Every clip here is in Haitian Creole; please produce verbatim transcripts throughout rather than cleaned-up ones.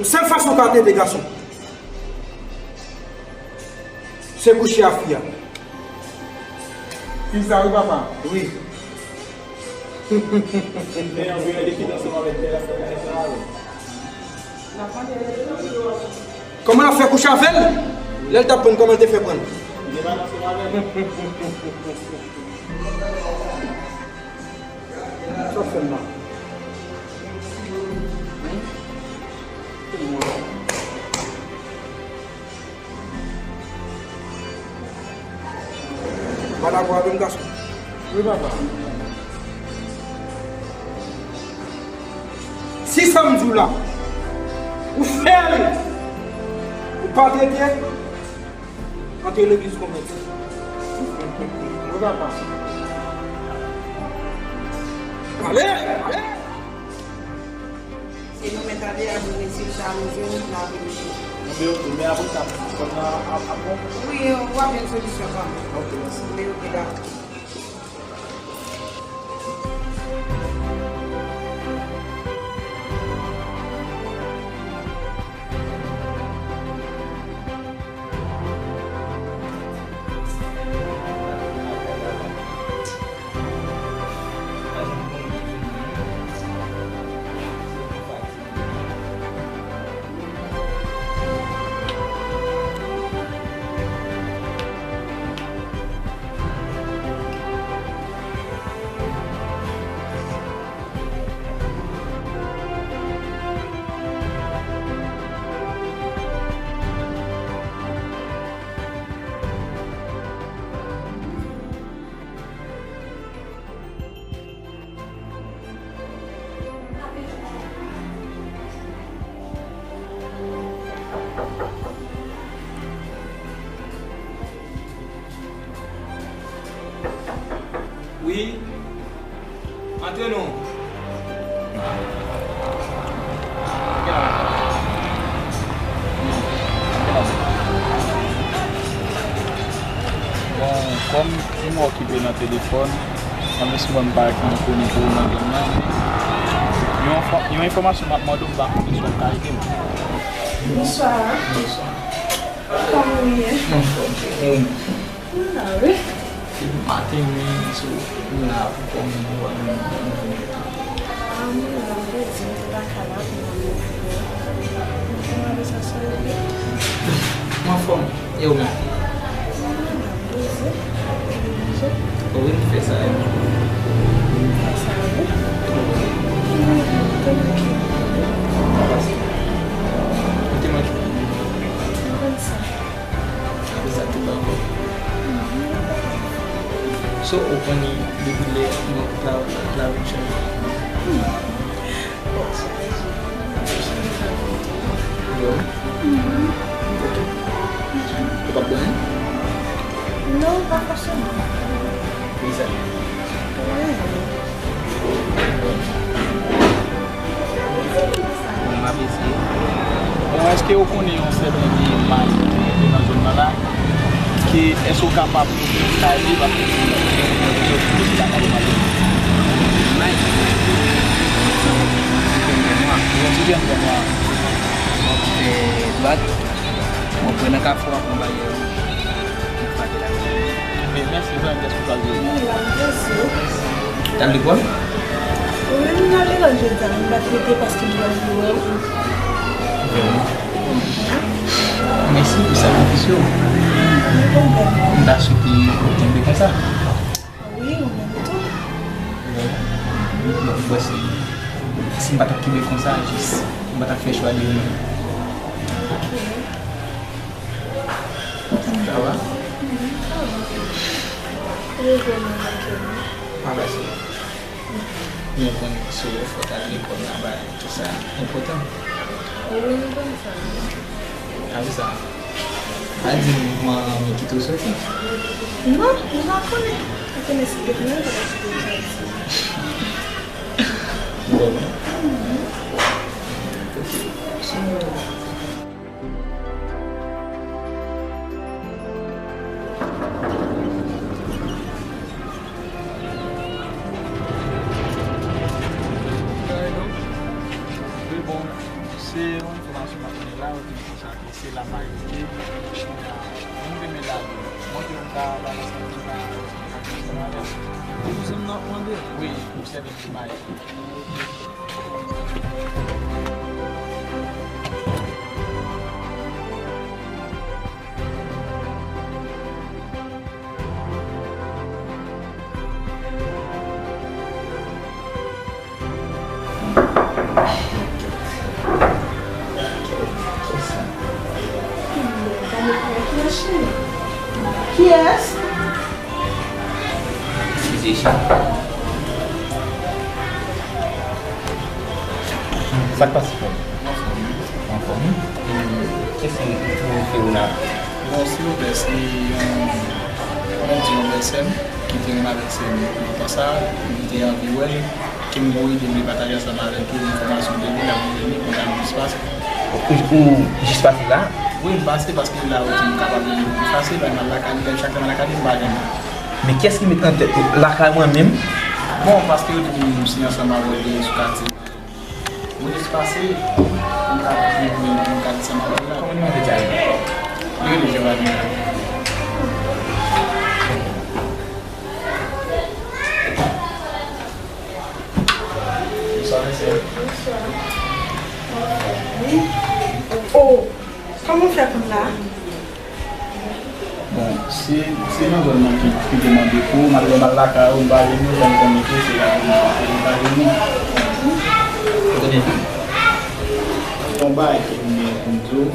Sèl fason w ka trete gason, se kouche ak fi a. Fi sa wi, papa. Wi. Men an verite, kite ansanm avèk bèl afè kouche ansanm avè l. Kòman l ap fè kouche avè l? Lè l t ap pran, kòman l te fè pran? Li te pale ansanm avè l. Sa w fè m la? Ou pa dakò avè m, gason? Wi, papa. Si sa m di w la, ou fè l, ou pa trete, antre legliz konvèti. Wi, papa. Ale! Ale! Se nou mèt ale, administre sa, nou vin lave nou. Bon, ben, ok, men apre sa, kòb nan ap, ap bon? Wi, w ap jwenn solisyon kanmenm. Ok, mèsi. Men ok, dakò. Wi. Antre non. Bon, kòm m okipe nan telefòn, anplis mwen m pa gen konnen pou ou nan zòn nan, men yon enfò-, yon enfòmasyon m ap mande w, m pa konnen si w ap ka ede m. Bonswa. Bonswa. Kòman w ye? M anfòm, e ou menm? M la, wi. Se maten, men, so, m la pou kòm nou wè nou, nou vin. A, m la, m te di m te pa ka la pou m ap fè. M te mande sa sou yo. M anfòm, e ou menm? M la, m poze. Ou vin fè sa, e? M fè sa, wi. Ou te manke m. Ou te manke m. M konn sa. Sa te pa bon. So, ou konnen depi lè mwen la, la vi chanje. Bon. Ok. Ou p ap benyen? Non, pa fòseman. Poukisa? Wi. Bon, m ap eseye. Bon, èske ou konnen yon sèten de Mike ki rete nan zòn nan la? Ki, èske ou kapab ka ede, paske mwen te soti depi lakay Mike. Mike? Yon ti jèn nwa. Yon ti jèn nwa. Yon ti jèn nwa. Yon ti jèn nwa. Bon, pran nan kafou a, pran bagay yo. Frape la. Ebyen, mèsi, zanmi, dèske w pral jwe. Wi, la, mèsi. T al lekòl? Wi, m t al lekòl jodi a, men m pa t rete paske m pral vin wè w. Vrèman? Mèsi pou sakrifis yo. Pa gen pwoblèm. M ta swete ou kenbe konsa. Wi, ou menm tou. Bon, m panse, si m pa t ap kenbe konsa, jis, m pa t ap fè chwa de ou menm. Ok. Sa va? Wi, sa va. Ou vrèman manke m. Pa bay sou. Men ou konnen, sou fòt al lekòl la, bay, tout sa enpòtan. Wi, m konn sa. Apre sa, pa di m manman kite w soti. Non, m pa konnen. Ou konnen si te konnen, ou pa t ap kite m soti. Bon. Ok. Wi, bon, se yon enfòmasyon. Se la m a rete. Kounye a, nou renmen lavi. Montre m ka balanse ansanm avè w. Ou se m nan ap mande? Wi, ou sèvi m pou mayi. Kiyès? Eskize, cheri. Sa k pase, frè m? Anfòm, wi. Kiyès ki pou fè ou la? Bon, silvouplè, se yon, kòman di, yon bèlsè m ki te renmen avèk sè m. Lontan sa, m te anvi wè l, ke m voye de vle pataje ansanm avèk ou enfòmasyon de li, lè m vini, kounye a m jis pase. Ou, ou jis pase la? Wi, m pase paske la, ou di m kapab vin fasil, lè m al lakay li, chak lè m al lakay li, m pa jwenn li. Men kiyès ki met nan tèt ou lakay mwen menm? Bon, paske yo di m si ansanm avè w li sou katye. Mwen jis pase pou m ka vin, pou m ka desann avè l la. Kòman nimewo w te di a? Li rele Jean Vladimir. Bonswa, mesye. Bonswa. Wi. Oh, kòman w fè konn la? Bon, se, se nan zòn nan ki, ki te mande pou, malgre m al lakay ou, m pa jwenn nou, jan m konnen ke se la pou m pase, m pa jwenn nou. Ou konnen pi? Yon bagay ke m gen pou m di w,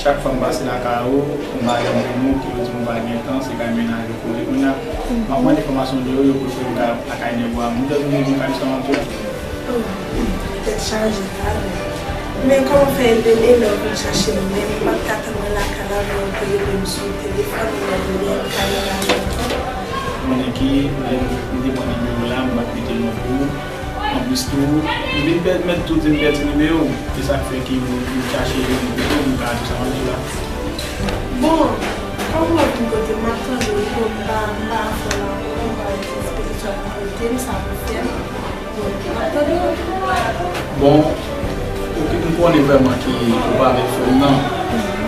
chak fwa m pase lakay ou, m pa janm jwenn nou, ke yo di m ou pa gen tan, se kay mennaj ou kote kounye a. M ap mande enfòmasyon de yo, yo prefere m ka lakay nèg ou a. M te di w m ka desann anpil. Oh, tèt chaje, pardon. Men kòman fè e lè w vin chache m menm, m pa t ka tann mwen lakay la, men w te rele m sou telefòn, ou lè w vini, m ka rele ankò. Konnen ke lè m te pran nimewo w la, m pa t mete non pou ou. Anplis tou, m vin pèmèt tou di m pèdi nimewo w. Se sa k fè ke m, m chache vin kote w, m ka di w sa m ap di w la. Bon, kòm w ap vin kote m, m ap tande w, m pa, m pa afè w la ankò, m pa espere sa pou kote m, sa pou fè m. Bon, ou ki, m konnen vrèman ke ou pa avèk frè m nan,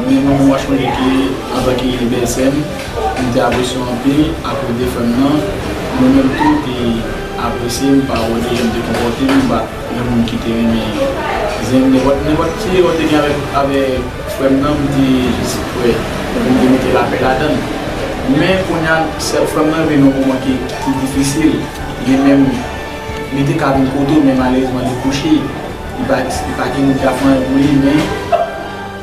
men mwen, mwen sonje ke antanke bèlsè m, m te apresye w anpil akoz de frè m nan. Mwen menm tou, te apresye m pa wè de jan m te konpòte m, m pa yon moun ki te renmen zen, nenpòt, nenpòt ti erè w te gen avèk, avèk frè m nan, m te jis kwè pou m te mete lapè ladan l. Men kounye a, sè frè m nan vin yon moman ki, ki difisil. Li menm, li te ka vin kote w, men malerezman li kouche. Li pa, li pa gen moun k ap fè anyen pou li, men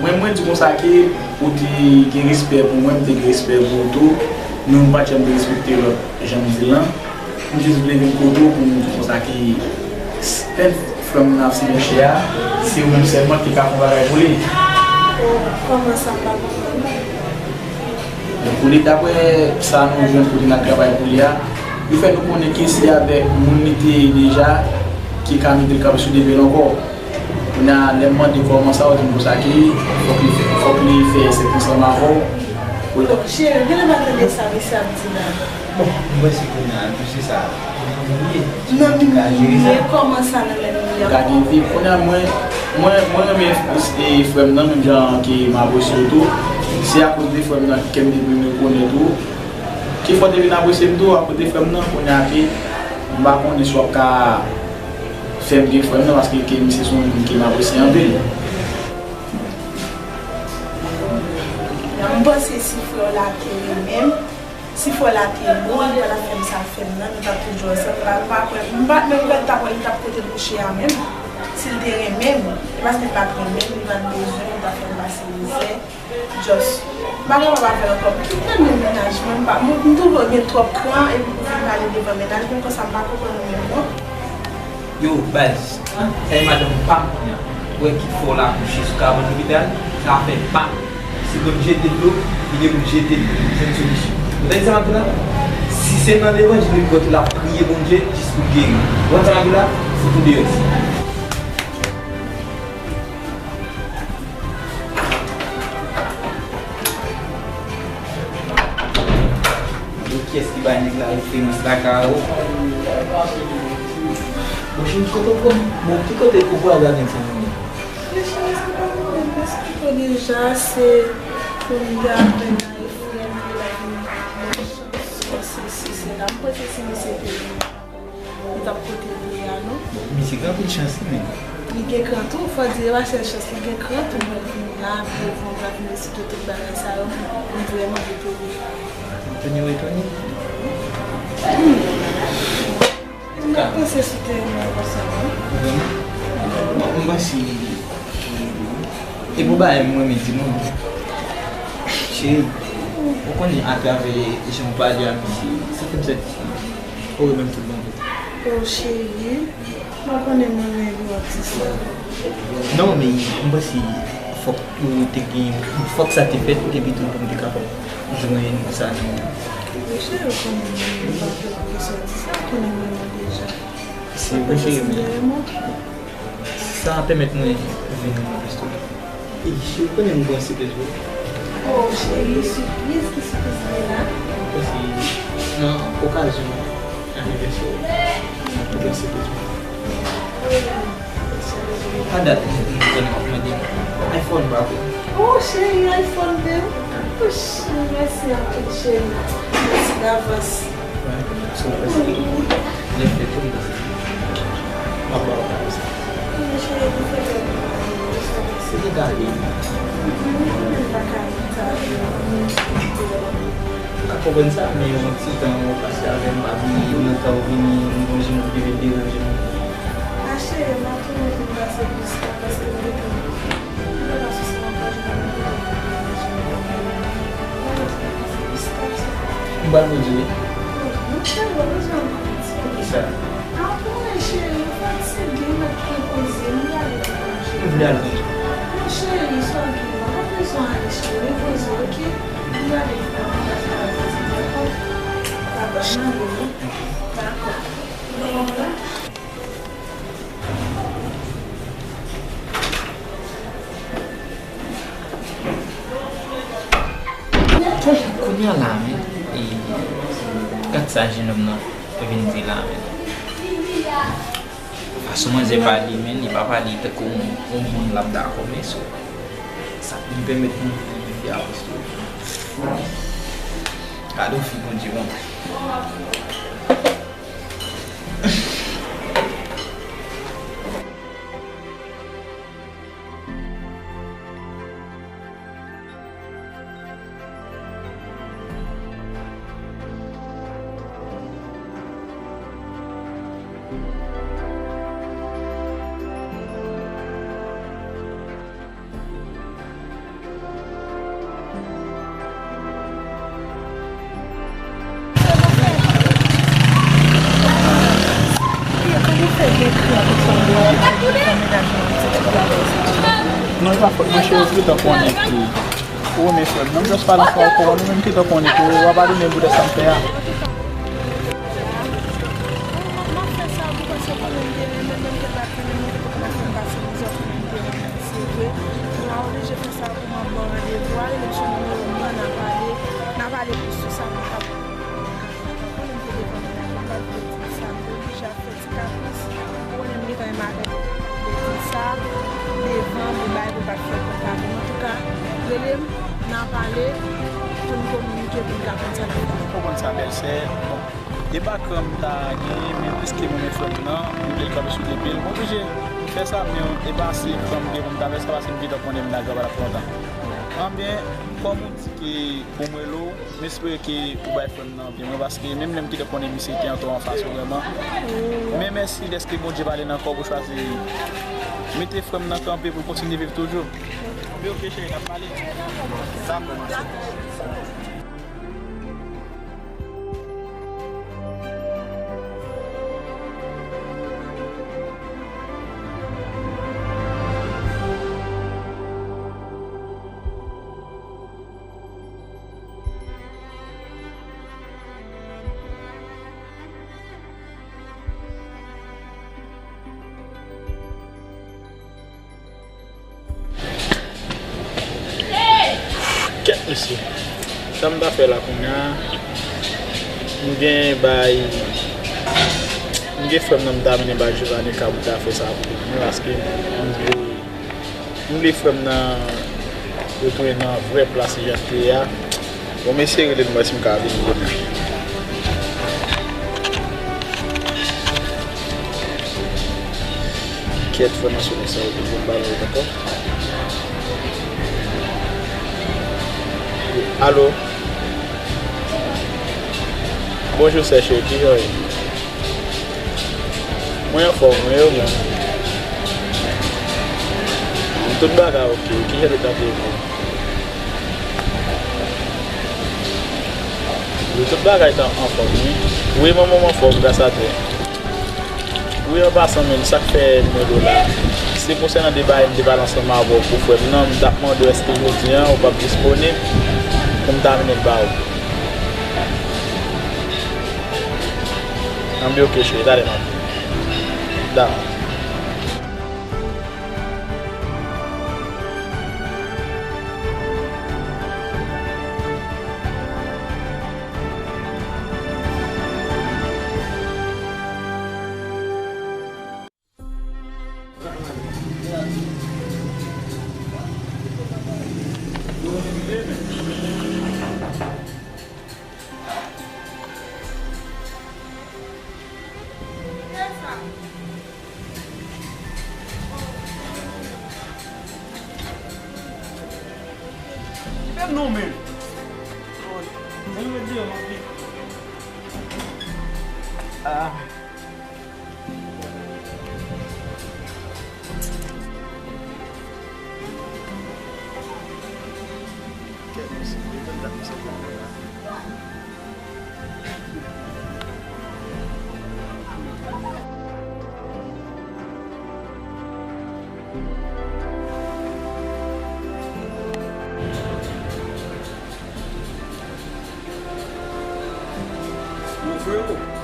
mwen, mwen di konsa ke ou te gen respè pou mwen, m te gen respè pou ou tou. Nou, nou pa t janm derespekte lòt, jan m di l lan. M jis vle vin kote w pou m di konsa ke s-, pèn frè m nan ap simen chè a, se ou menm sèlman ki ka fè yon bagay pou li. Kòman sa, m pa konprann? Pou li, daprè sa nou jwenn kote n ap travay pou li a, yo fè nou konnen ke se avèk moun li te ye deja ki ka mete l kanpe sou de pye l ankò. Kounye a, lè m mande kòman sa, yo di m konsa ke fòk li fè, fòk li fè sèt ansanm avè w pou l ka. Bon, cheri, genlè m pa tande sa mesye ap di la. Bon, m panse kounye a, tou se sa. Nan nou ye. Nan nou ye, kòman sa nan men nou ye? Gade vi, kounye a mwen, mwen, mwen renmen, e, frè m nan, menm jan ke m apresye w tou. Se akoz de frè m nan ke m te vin rekonèt ou. Ki fè w te vin apresye m tou, akoz de frè m nan, kounye a ke m pa konnen si w ap ka fè m gen frè m nan, paske ke misye se yon moun ke m apresye anpil. M panse si frè w la te renmen m, si frè w la te bon, li pa t ap fè m sa l fè m nan, nou t ap toujou ansanm, m pa, m pa kwè, m pa t menm kwè l t ap, li t ap kote l kouche a menm. Si l te renmen m, e paske l pa t renmen m, li pa t bezwen pou l t ap fè m pase mizè. Just, m pa kapab avè l ankò. M kite l nan mennaj mwen, m pa, m, m twouve l gen twòp kran, epi pou vin pale devan mennaj mwen, konsa m pa konprann ou menm non. Yo, baz, sa e madanm pa m kounye a. Ou wè ki fè w la kouche sou kabann lopital, sa fè pa m. Si Bondye jete dlo, li gen pou l jete dlo. Jwenn solisyon. Ou tande sa m ap di la? Si se nan levanjil li kote l ap priye Bondye jis pou l geri. Ou konn sa m ap di la? Fout ou deyò isit. Gade kiyès ki bay nèg la referans lakay ou. Bon, cheri, ki kote w pran, bon, ki kote ou pran la nèg sa nan men? Deja, se pou m te aprann nan Efrèm, li la vin bèl chans, paske si se la, m panse si misye te vin, li t ap kote l ye a, non? Misye gen anpil chans, wi, men. Li gen kran tou, fò di, e pa sèl chans, li gen kran tou pou l vin la, pou l vin la, vin resite tout bagay sa yo, m vrèman etone. Etone, ou etone? M pa panse si te renmen konsa, non. Vrèman? Bon, m panse, e pou bagay m renmen di moun. Cheri, ou konnen atravè jan w pale a misye, sa fè m santi ou renmen m tout bon vre. O cheri, m pa konnen mwen renmen lè w ap di sa. Non, men m panse fòk ou te gen, fòk sa te fèt, epi tou pou m te kapab jwenn sa nan ou. Mesye yo konnen mwen menm pa fè pou kesyon di sa, konnen mwen menm deja. Se vre, cheri, men sa a pèmèt mwen vin renmen w plis tou. E cheri, ou konnen m gen yon sipriz pou ou. Oh, cheri, sipriz? Ki sipriz li la? Paske nan okazyon anivèsè ou, m gen yon sipriz pou ou. A dat m konnen w ap mande m iPhone, bravo. Oh, cheri, iPhone menm? Ouch, mèsi anpil, cheri. Mèsi davans. Wi, sou mèsi. Lè m fè tou, m pase. M ap ba w kado sa. Wi, cheri, m fè bèl. Se te gade. M pa ka di sa. M ka konprann sa, men yon ti tan ou pase avè m, pa bliye, nan tan ou vini, m gon jan ou te vin deranje m. A cheri, m ap tounen vin pase plis tan, paske m gentan, m gentan sou sa ankò, m gentan pase plis tan. M pral kontinye. Monchè, ou bezwen m kontinye. Kisa? A, konnen cheri, m fatige, m ap repoze, m vle ale nan kanje. M vle al konsa. Monchè, sa w gen la, ou pa bezwen ale, cheri, repoze, oke? M vle ale fè yon bagay, dakò? Dakò, m ale, wi. Dakò. Kounye a la, men, e, gad sa jennonm nan vin di la, men. Fason manzè pale, men, li pa pale tankou yon, yon moun l ap dakò, men, so, sa vin pèmèt mwen vin fè avans tou. Gade yon fi Bondye ban mwen. Non, e pa fòt mwen, cheri, ou gentan konnen ke ou renmen frè m nan, m just pale ansanm avèk ou, ou menm gentan konnen ke w ap padone m poutèt sa m fè a. Se vre, nou a oblije fè sa pou m ap ba w randevou, ale m sou nimewo m nan, n a pale, n a pale plis sou sa pou m ka, pou m ka fè. Konnen m te devan mennaj la, m pa t vle di l sa, m te oblije ap fè ti kapris. Ou konnen m gentan renmen avè l, m pa t vle di l sa devan, m te bay pou l pa t fè kontak. Men antouka, rele m, n a pale, pou n kominike, pou n ka konn sa n ap fè. Ou konprann sa, bèlsè. Bon, e pa kran m ta genyen, men piske m renmen frè m nan, m vle l kanpe sou de pye l, m oblije fè sa, men e pa se kran m gen pou m ta fè sa, paske m gentan konnen mennaj la pa t ap kontan. Anben, kòm ou di ke pou m rele w, m espere ke ou bay frè m nan byen mwen, paske menm lè m gentan konnen misye te an tò anfas ou vrèman. Men mèsi dèske Bondye pale nan kò w pou chwazi mete frè m nan kanpe pou l kontinye viv toujou. Anben, oke, cheri, n ap pale. Dakò, ma chérie. Kèt mesye. Sa m ta fè la kounye a, m gen bay, m gen frè m nan m ta mennen bay Giovanni Cab pou ta fè sa pou mwen, paske m vle, m vle frè m nan Retounen nan vrè plas li jan te ye a. Bon, m eseye rele l, m wè si m ka vin konnen. Kèt, fò n sonn sa, ou pou m ba l ankò. Alo. Bonjou, sè cheri, kijan w ye? Mwen anfòm, mwen yo menm. Tout bagay oke, kijan nou t ap ye menm? Wi, tout bagay t anfòm, wi. Wi, manman m anfòm, gras a Dye. Wi, an pasan, menm, sa k fè m rele w la, se konsènan de bagay m te pale ansanm avè w pou frè m nan, m t ap mande w èske jodi a ou p ap disponib pou m ta mennen l ba ou. Anben, oke, cheri, talè m ap vini. Dakò. Kite m non, men. Mwen met deyò, m ap vini. Ah. Kèt, mesye, devan dat misye pran la. Mon frero,